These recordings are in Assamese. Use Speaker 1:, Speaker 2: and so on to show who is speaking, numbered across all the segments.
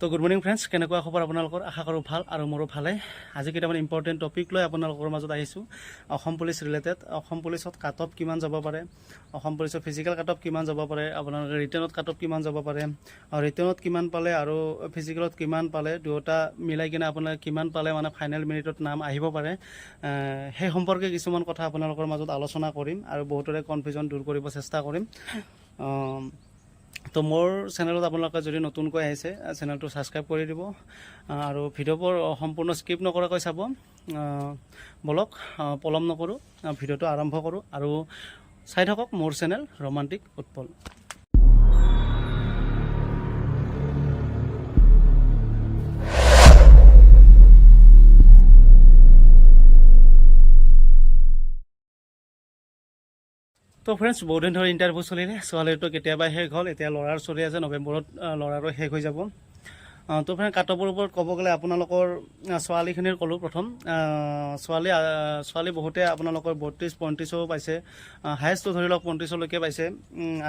Speaker 1: তো গুড মৰ্ণিং ফ্ৰেণ্ডছ, কেনেকুৱা খবৰ আপোনালোকৰ? আশা কৰোঁ ভাল আৰু মোৰো ভালে। আজি কেইটামান ইম্পৰ্টেণ্ট টপিক লৈ আপোনালোকৰ মাজত আহিছোঁ, অসম পুলিচ ৰিলেটেড। অসম পুলিচত কাট অফ কিমান যাব পাৰে, অসম পুলিচৰ ফিজিকেল কাট অফ কিমান যাব পাৰে, আপোনালোকে ৰিটেনত কাট অফ কিমান যাব পাৰে আৰু ৰিটেনত কিমান পালে আৰু ফিজিকেলত কিমান পালে, দুয়োটা মিলাই কিনে আপোনালোকে কিমান পালে মানে ফাইনেল মেৰিটত নাম আহিব পাৰে, সেই সম্পৰ্কে কিছুমান কথা আপোনালোকৰ মাজত আলোচনা কৰিম আৰু বহুতৰে কনফিউজন দূৰ কৰিব চেষ্টা কৰিম। তো মোৰ চেনেলত আপোনালোকে যদি নতুনকৈ আহিছে, চেনেলটো ছাবস্ক্ৰাইব কৰি দিব আৰু ভিডিঅ'বোৰ সম্পূৰ্ণ স্কিপ নকৰাকৈ চাব। ব'লক, পলম নকৰোঁ, ভিডিঅ'টো আৰম্ভ কৰোঁ আৰু চাই থাকক মোৰ চেনেল ৰোমান্টিক উৎপল। তো ফ্ৰেণ্ডছ, বহুত দিন ধৰি ইণ্টাৰভিউ চলিলে। ছোৱালীৰটো কেতিয়াবাই শেষ হ'ল, এতিয়া ল'ৰাৰ চলি আছে। নৱেম্বৰত ল'ৰাৰো শেষ হৈ যাব। তো ফ্ৰেণ্ড, কাট অফৰ ওপৰত ক'ব গ'লে আপোনালোকৰ ছোৱালীখিনিৰ ক'লোঁ প্ৰথম। ছোৱালী বহুতে আপোনালোকৰ 32, 35ও পাইছে। হায়েষ্টটো ধৰি লওক 35লৈকে পাইছে।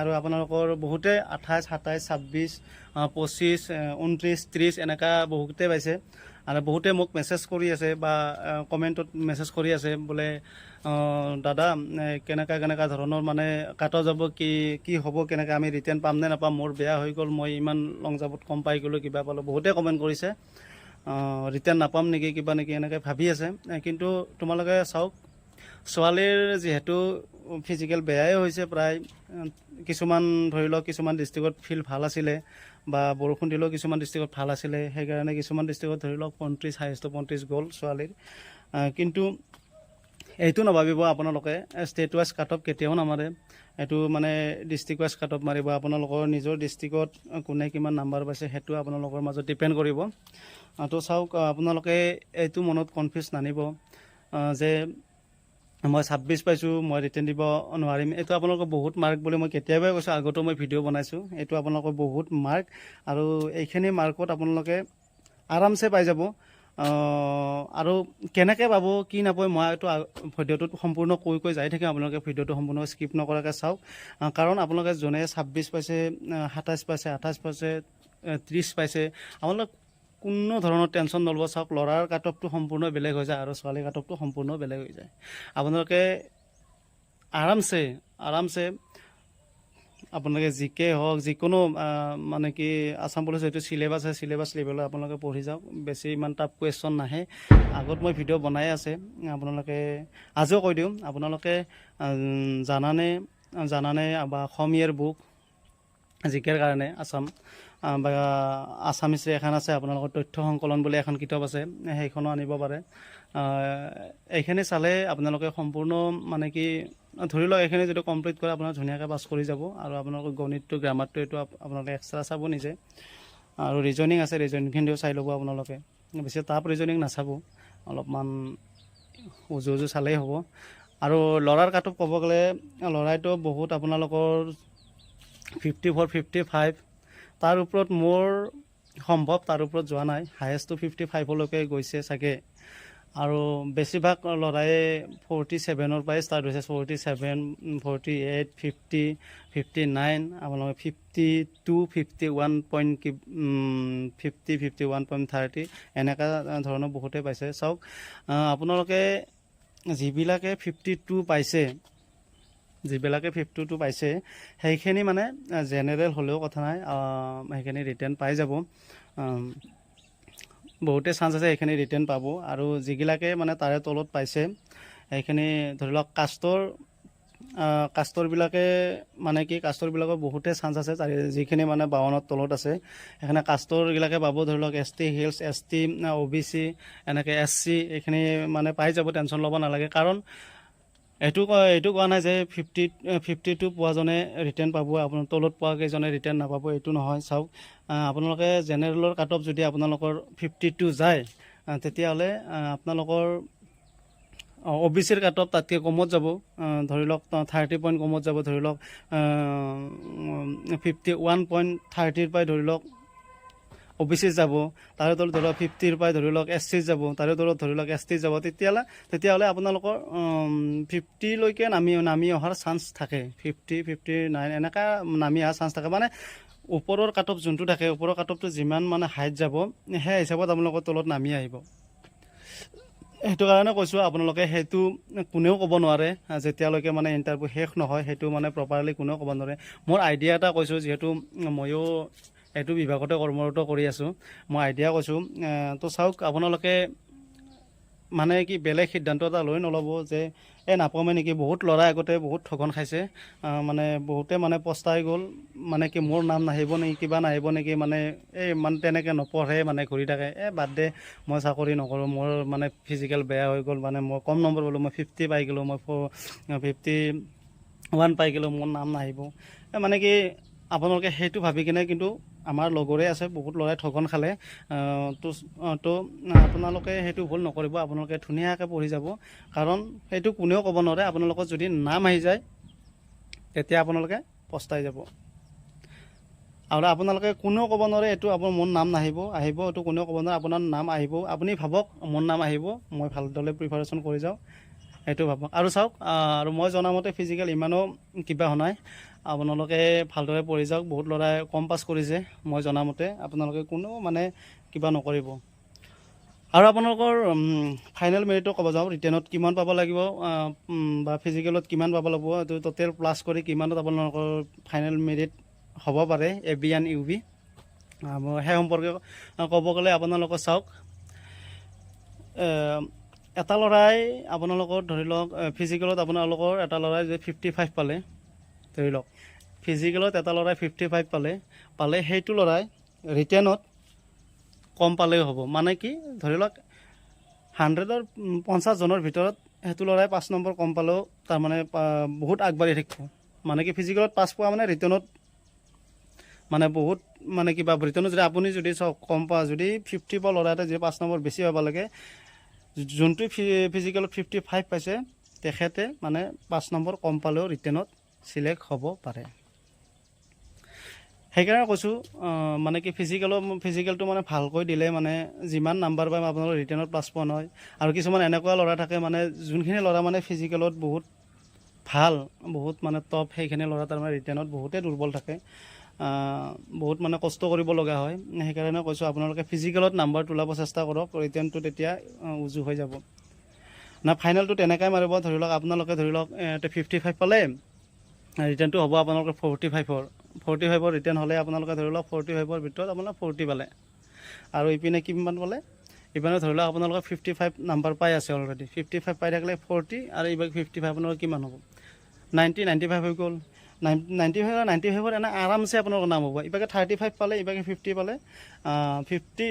Speaker 1: আৰু আপোনালোকৰ বহুতে 28, 27, 26, 25, 29, 30 এনেকুৱা বহুতে পাইছে। আৰু বহুতে মোক মেছেজ কৰি আছে বা কমেণ্টত মেছেজ কৰি আছে বোলে, দাদা, কেনেকুৱা কেনেকুৱা ধৰণৰ মানে কাটা যাব, কি কি হ'ব, কেনেকৈ আমি ৰিটাৰ্ণ পাম নে নাপাম, মোৰ বেয়া হৈ গ'ল, মই ইমান লং জাম্পত কম পাই গ'লোঁ, কিবা পালোঁ। বহুতে কমেণ্ট কৰিছে, ৰিটাৰ্ণ নাপাম নেকি, কিবা নেকি, এনেকৈ ভাবি আছে। কিন্তু তোমালোকে চাওক, ছোৱালীৰ যিহেতু ফিজিকেল বেয়াই হৈছে প্ৰায়, কিছুমান ধৰি লওক কিছুমান ডিষ্ট্ৰিক্টত ফিল্ড ভাল আছিলে বা বৰষুণ দিলেও কিছুমান ডিষ্ট্ৰিক্টত ভাল আছিলে, সেইকাৰণে কিছুমান ডিষ্ট্ৰিক্টত ধৰি লওক 35, হায়েষ্টটো 35 গ'ল ছোৱালীৰ। কিন্তু এইটো নাভাবিব আপোনালোকে, ষ্টেট ৱাইজ কাট অফ কেতিয়াও নামাৰে। এইটো মানে ডিষ্ট্ৰিক্ট ৱাইজ কাট অফ মাৰিব। আপোনালোকৰ নিজৰ ডিষ্ট্ৰিক্টত কোনে কিমান নাম্বাৰ পাইছে, সেইটো আপোনালোকৰ মাজত ডিপেণ্ড কৰিব। তো চাওক, আপোনালোকে এইটো মনত কনফিউজ নানিব যে মই 26 পাইছোঁ, মই ৰিটাৰ্ণ দিব নোৱাৰিম। এইটো আপোনালোকৰ বহুত মাৰ্ক বুলি মই কেতিয়াবাই কৈছোঁ, আগতেও মই ভিডিঅ' বনাইছোঁ। এইটো আপোনালোকৰ বহুত মাৰ্ক আৰু এইখিনি মাৰ্কত আপোনালোকে আৰামছে পাই যাব। আৰু কেনেকৈ পাব, কি নাপায়, মই এইটো ভিডিঅ'টোত সম্পূৰ্ণ কৈ কৈ যাই থাকিম। আপোনালোকে ভিডিঅ'টো সম্পূৰ্ণ স্কিপ নকৰাকৈ চাওক। কাৰণ আপোনালোকে যোনে 26 পাইছে, 27 পাইছে, 28 পাইছে, 30 পাইছে, আপোনালোক কোনো ধৰণৰ টেনশ্যন নল'ব। চাওক, ল'ৰাৰ কাট অফটো সম্পূৰ্ণ বেলেগ হৈ যায় আৰু ছোৱালীৰ কাট অফটো সম্পূৰ্ণ বেলেগ হৈ যায়। আপোনালোকে আৰামছে আৰামছে আপোনালোকে জিকে হওক, যিকোনো মানে কি আছাম পুলিচ যিটো চিলেবাছ আছে, চিলেবাছ লেভেলত আপোনালোকে পঢ়ি যাওক। বেছি ইমান টাফ কুৱেশ্যন নাহে। আগত মই ভিডিঅ' বনাই আছে, আপোনালোকে আজিও কৈ দিওঁ। আপোনালোকে জানানে জানানে বা অসমীয়াৰ বুক জিকেৰ কাৰণে আছাম বা আছাম হিষ্ট্ৰী এখন আছে, আপোনালোকৰ তথ্য সংকলন বুলি এখন কিতাপ আছে, সেইখনো আনিব পাৰে। এইখিনি চালে আপোনালোকে সম্পূৰ্ণ মানে কি ধৰি লওক এইখিনি যদি কমপ্লিট কৰে, আপোনালোকে ধুনীয়াকৈ পাছ কৰি যাব। আৰু আপোনালোকৰ গণিতটো, গ্ৰামাৰটো, এইটো আপোনালোকে এক্সট্ৰা চাব নিজে। আৰু ৰিজনিং আছে, ৰিজনিংখিনিও চাই ল'ব আপোনালোকে। বেছি টাফ ৰিজনিং নাচাব, অলপমান উজু উজু চালেই হ'ব। আৰু ল'ৰাৰ কাট অফ ক'ব গ'লে ল'ৰাইতো বহুত আপোনালোকৰ 54, 55, তাৰ ওপৰত মোৰ সম্ভৱ তাৰ ওপৰত যোৱা নাই। হায়েষ্টটো 55লৈকে গৈছে চাগে। আৰু বেছিভাগ ল'ৰায়ে 47ৰ পৰাই ষ্টাৰ্ট হৈছে, 47, 48, 50, 59, আপোনালোকে 52, 51 পইণ্ট কি 50, 51.30 এনেকুৱা ধৰণৰ বহুতে পাইছে। চাওক, আপোনালোকে যিবিলাকে 52 পাইছে, যিবিলাকে 52 পাইছে, সেইখিনি মানে জেনেৰেল হ'লেও কথা নাই, সেইখিনি ৰিটাৰ্ণ পাই যাব। বহুতে চান্স আছে সেইখিনি ৰিটাৰ্ণ পাব। আৰু যিবিলাকে মানে তাৰে তলত পাইছে, সেইখিনি ধৰি লওক কাষ্টৰবিলাকে মানে কি কাষ্টৰবিলাকৰ বহুতে চান্স আছে। তাৰে যিখিনি মানে 52ৰ তলত আছে, সেইখিনি কাষ্টৰবিলাকে পাব। ধৰি লওক S T, hills S T, O' B C, এনেকৈ এছ চি, এইখিনি মানে পাই যাব, টেনশ্যন ল'ব নালাগে। কাৰণ এইটো কোৱা নাই যে 52 পোৱাজনে ৰিটাৰ্ণ পাব, আপোনাৰ তলত পোৱা কেইজনে ৰিটাৰ্ণ নাপাব, এইটো নহয়। চাওক, আপোনালোকে জেনেৰেলৰ কাট অফ যদি আপোনালোকৰ 52 যায়, তেতিয়াহ'লে আপোনালোকৰ অ' বি চিৰ কাট অফ তাতকৈ কমত যাব। ধৰি লওক 30 পইণ্ট কমত যাব। ধৰি লওক 51.30ৰ পৰাই ধৰি লওক অ' বি চিত যাব, তাৰে তলত ধৰি লওক 50ৰ পৰাই ধৰি লওক এছ চিত যাব, তাৰে তলত ধৰি লওক এছ টিত যাব। তেতিয়াহ'লে আপোনালোকৰ 50লৈকে নামি নামি অহাৰ চান্স থাকে। 50, 59 এনেকুৱা নামি অহাৰ চান্স থাকে। মানে ওপৰৰ কাট অফ যোনটো থাকে, ওপৰৰ কাট অফটো যিমান মানে হাইট যাব, সেই হিচাপত আপোনালোকৰ তলত নামি আহিব। সেইটো কাৰণে কৈছোঁ, আপোনালোকে সেইটো কোনেও ক'ব নোৱাৰে। যেতিয়ালৈকে মানে ইণ্টাৰভিউ শেষ নহয়, সেইটো মানে প্ৰপাৰলি কোনেও ক'ব নোৱাৰে। মোৰ আইডিয়া এটা কৈছোঁ, যিহেতু ময়ো এইটো বিভাগতে কৰ্মৰত কৰি আছোঁ, মই আইডিয়া কৈছোঁ। তো চাওক, আপোনালোকে মানে কি বেলেগ সিদ্ধান্ত এটা লৈ নল'ব যে এই নাপামেই নেকি। বহুত ল'ৰাই আগতে বহুত ঠগন খাইছে, মানে বহুতে মানে পস্তাই গ'ল, মানে কি মোৰ নাম নাহিব নেকি, কিবা নাহিব নেকি, মানে এই মানে তেনেকৈ নপঢ়ে, মানে ঘূৰি থাকে, এই বাদ দে, মই চাকৰি নকৰোঁ, মোৰ মানে ফিজিকেল বেয়া হৈ গ'ল, মানে মই কম নম্বৰ পালোঁ, মই 50 পাই গ'লোঁ, মই 51 পাই গ'লোঁ, মোৰ নাম নাহিব। এই মানে কি আপোনালোকে সেইটো ভাবি কিনে কিন্তু আমাৰ লগৰে আছে, বহুত ল'ৰাই ঠগন খালে। তো আপোনালোকে সেইটো ভুল নকৰিব। আপোনালোকে ধুনীয়াকৈ পঢ়ি যাব, কাৰণ সেইটো কোনেও ক'ব নোৱাৰে। আপোনালোকৰ যদি নাম আহি যায়, তেতিয়া আপোনালোকে পস্তাই যাব। আৰু আপোনালোকে কোনেও ক'ব নোৱাৰে এইটো আপোনাৰ মোৰ নাম নাহিব, আহিব, এইটো কোনেও ক'ব নোৱাৰে। আপোনাৰ নাম আহিব। আপুনি ভাবক মোৰ নাম আহিব, মই ভালদৰে প্ৰিপাৰেশ্যন কৰি যাওঁ, সেইটো ভাবক। আৰু চাওক, আৰু মই জনামতে ফিজিকেল ইমানো কিবা হোৱা নাই। আপোনালোকে ভালদৰে পঢ়ি যাওক। বহুত ল'ৰাই কম পাছ কৰিছে মই জনামতে। আপোনালোকে কোনো মানে কিবা নকৰিব। আৰু আপোনালোকৰ ফাইনেল মেৰিটটো ক'ব যাওঁ, ৰিটেনত কিমান পাব লাগিব বা ফিজিকেলত কিমান পাব লাগিব, এইটো ট'টেল প্লাছ কৰি কিমানত আপোনালোকৰ ফাইনেল মেৰিট হ'ব পাৰে A B and U B, সেই সম্পৰ্কে ক'ব গ'লে আপোনালোকৰ চাওক, এটা ল'ৰাই আপোনালোকৰ ধৰি লওক ফিজিকেলত আপোনালোকৰ এটা ল'ৰাই যে 55 পালে, ধৰি লওক ফিজিকেলত এটা ল'ৰাই 55 পালে, সেইটো ল'ৰাই ৰিটেনত কম পালেও হ'ব। মানে কি ধৰি লওক 100ৰ 50জনৰ ভিতৰত সেইটো ল'ৰাই 5 নম্বৰ কম পালেও তাৰমানে বহুত আগবাঢ়ি থাকিব। মানে কি ফিজিকেলত পাছ পোৱা মানে ৰিটেনত মানে বহুত মানে কিবা ৰিটেনত যদি আপুনি যদি চাওক কম পোৱা, যদি 50 পোৱা ল'ৰা এটা যদি 5 নম্বৰ বেছি পাব লাগে, যোনটো ফিজিকেলত 55 পাইছে, তেখেতে মানে 5 নম্বৰ কম পালেও ৰিটেনত চিলেক্ট হ'ব পাৰে। সেইকাৰণে কৈছোঁ, মানে কি ফিজিকেলটো মানে ভালকৈ দিলে মানে যিমান নাম্বাৰ পায়, আপোনালোকৰ ৰিটেনত প্লাছ পইণ্ট হয়। আৰু কিছুমান এনেকুৱা ল'ৰা থাকে, মানে যোনখিনি ল'ৰা মানে ফিজিকেলত বহুত ভাল, বহুত মানে টপ, সেইখিনি ল'ৰা তাৰমানে ৰিটেনত বহুতেই দুৰ্বল থাকে, বহুত মানে কষ্ট কৰিব লগা হয়। সেইকাৰণে কৈছোঁ, আপোনালোকে ফিজিকেলত নাম্বাৰ তোলাব চেষ্টা কৰক, ৰিটেনটো তেতিয়া উজু হৈ যাব না। ফাইনেলটো তেনেকাই মাৰিব। ধৰি লওক আপোনালোকে ধৰি লওক 55 পালে, ৰিটেনটো হ'ব আপোনালোকৰ 45ৰ। 45ৰ ৰিটেন হ'লে আপোনালোকে ধৰি লওক 45ৰ ভিতৰত আপোনালোকে 40 পালে আৰু ইপিনে কিমান পালে? ইপিনে ধৰি লওক আপোনালোকে 55 নাম্বাৰ পাই আছে অলৰেডি। 55 পাই থাকিলে 40 আৰু এইবাৰ 55 আপোনালোকৰ কিমান হ'ব? 90, 95 হৈ গ'ল। 95, 95ৰ এনে আৰামছে আপোনালোকৰ নাম হ'ব। ইভাগে 35 পালে, ইভাগে 50 পালে, 50,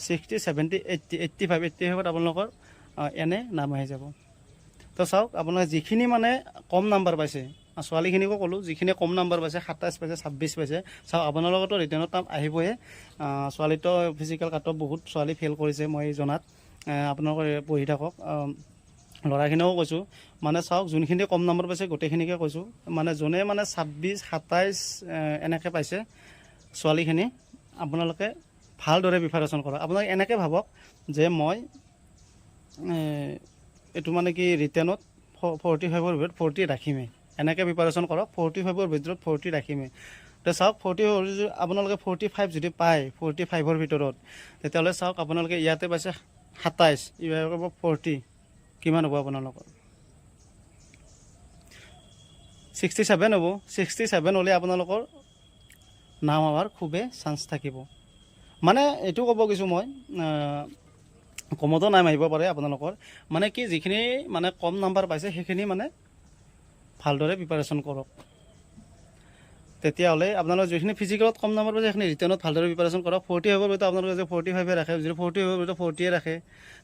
Speaker 1: 60, 70, 80, 85, 85ত আপোনালোকৰ এনে নাম আহি যাব। তো চাওক, আপোনালোকে যিখিনি মানে কম নাম্বাৰ পাইছে, ছোৱালীখিনিকো ক'লোঁ, যিখিনি কম নাম্বাৰ পাইছে, 27 পাইছে, 26 পাইছে, চাওক আপোনালোকৰতো ৰিটেনত নাম আহিবহে। ছোৱালীতো ফিজিকেল কাটত বহুত ছোৱালী ফেইল কৰিছে মই জনাত। আপোনালোকে পঢ়ি থাকক। ল'ৰাখিনিও কৈছোঁ, মানে চাওক, যোনখিনি কম নম্বৰ পাইছে গোটেইখিনিকে কৈছোঁ, মানে যোনে মানে 26, 27 এনেকৈ পাইছে ছোৱালীখিনি, আপোনালোকে ভালদৰে প্ৰিপাৰেশ্যন কৰক। আপোনালোকে এনেকৈ ভাবক যে মই এইটো মানে কি ৰিটেনত 45ৰ ভিতৰত 40 ৰাখিমেই। এনেকৈ প্ৰিপাৰেশ্যন কৰক, 45ৰ ভিতৰত 40 ৰাখিমেই। তো চাওক, 40 আপোনালোকে 45 যদি পায় 45ৰ ভিতৰত, তেতিয়াহ'লে চাওক আপোনালোকে ইয়াতে পাইছে 27, ইভাগে ক'ব 40 কিমান হ'ব আপোনালোকৰ? 67 হ'ব। 67 হ'লে আপোনালোকৰ নাম হোৱাৰ খুবেই চান্স থাকিব। মানে এইটো ক'ব গৈছোঁ মই, কমতো নাম আহিব পাৰে আপোনালোকৰ। মানে কি যিখিনি মানে কম নাম্বাৰ পাইছে, সেইখিনি মানে ভালদৰে প্ৰিপাৰেশ্যন কৰক। তেতিয়াহ'লে আপোনালোকৰ যিখিনি ফিজিকেলত কম নাম্বাৰ পাইছে, সেইখিনি ৰিটেনত ভালদৰে প্ৰিপাৰেশ্যন কৰক। 45ৰ ভিতৰত আপোনালোকে যদি 45ে ৰাখে, যদি 45ৰ ভিতৰত 40য়ে ৰাখে,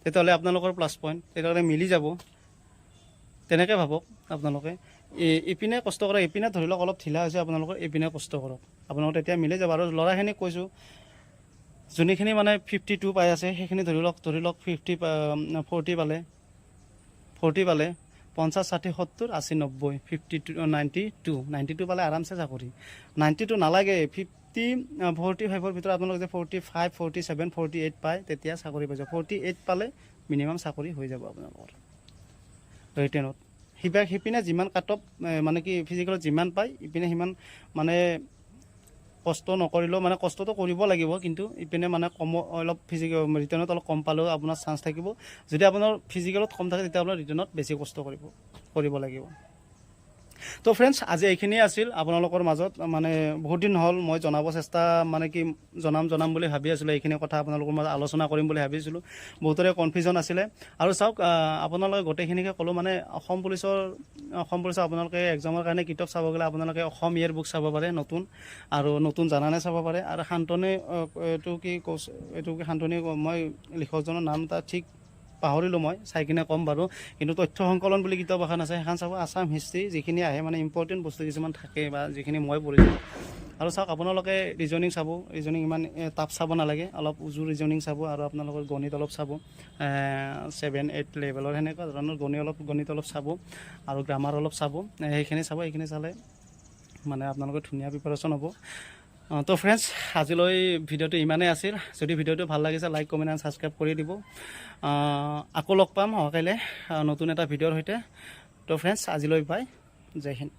Speaker 1: তেতিয়াহ'লে আপোনালোকৰ প্লাছ পইণ্ট, তেতিয়াহ'লে মিলি যাব। তেনেকৈ ভাবক আপোনালোকে। ইপিনে কষ্ট কৰক, ইপিনে ধৰি লওক অলপ ঢিলা হৈছে আপোনালোকৰ, এইপিনে কষ্ট কৰক আপোনালোকৰ, তেতিয়া মিলি যাব। আৰু ল'ৰাখিনিক কৈছোঁ, যোনখিনি মানে 52 পাই আছে, সেইখিনি ধৰি লওক 50, 40 পালে, 40 পালে 50, 60, 70, 80, 90, 52, 92, 92 পালে আৰামছে চাকৰি। 92 নালাগে, 50, 45ৰ ভিতৰত আপোনালোকে যে 45, 47, 48 পায়, তেতিয়া চাকৰি পাই যাব। 48 পালে মিনিমাম চাকৰি হৈ যাব আপোনালোকৰ ৰিটেনত। সিপিনে যিমান কাট অফ, মানে কি ফিজিকেলত যিমান পায়, ইপিনে সিমান মানে কষ্ট নকৰিলেও, মানে কষ্টটো কৰিব লাগিব, কিন্তু ইপিনে মানে কম অলপ ফিজিকেল ৰিটেনত অলপ কম পালেও আপোনাৰ চান্স থাকিব। যদি আপোনাৰ ফিজিকেলত কম থাকে, তেতিয়া আপোনাৰ ৰিটেনত বেছি কষ্ট কৰিব লাগিব। তো ফ্ৰেণ্ডছ, আজি এইখিনিয়ে আছিল আপোনালোকৰ মাজত। মানে বহুত দিন হ'ল মই জনাব চেষ্টা, মানে কি, জনাম জনাম বুলি ভাবি আছিলোঁ। এইখিনি কথা আপোনালোকৰ মাজত আলোচনা কৰিম বুলি ভাবিছিলোঁ। বহুতৰে কনফিউজন আছিলে। আৰু চাওক, আপোনালোকে গোটেইখিনিকে ক'লোঁ, মানে অসম পুলিচৰ আপোনালোকে এক্সামৰ কাৰণে কিতাপ চাব গ'লে আপোনালোকে অসম ইয়েৰ বুক চাব পাৰে নতুন, আৰু নতুন জানানে চাব পাৰে। আৰু শান্তনু, এইটো কি কৌশ, এইটো কি শান্তনু, মই লিখকজনৰ নাম এটা ঠিক পাহৰিলোঁ, মই চাই কিনে ক'ম বাৰু। কিন্তু তথ্য সংকলন বুলি কিতাপ এখন আছে, সেইখন চাব। আছাম হিষ্ট্ৰী যিখিনি আহে, মানে ইম্পৰ্টেণ্ট বস্তু কিছুমান থাকে বা যিখিনি মই পঢ়িছোঁ। আৰু চাওক, আপোনালোকে ৰিজনিং চাব। ৰিজনিং ইমান টাফ চাব নালাগে, অলপ উজু ৰিজনিং চাব। আৰু আপোনালোকৰ গণিত অলপ চাব, 7-8 লেভেলৰ সেনেকুৱা ধৰণৰ গণিত অলপ চাব আৰু গ্ৰামাৰ অলপ চাব। সেইখিনি চাব। সেইখিনি চালে মানে আপোনালোকৰ ধুনীয়া প্ৰিপাৰেশ্যন হ'ব। তো ফ্ৰেণ্ডছ, আজিলৈ ভিডিঅ'টো ইমানেই আছিল। যদি ভিডিঅ'টো ভাল লাগিছে, লাইক, কমেণ্ট এণ্ড ছাবস্ক্ৰাইব কৰি দিব। আকৌ লগ পাম অহাকাইলৈ নতুন এটা ভিডিঅ'ৰ সৈতে। তো ফ্ৰেণ্ডছ, আজিলৈ বাই, জয় হিন্দ।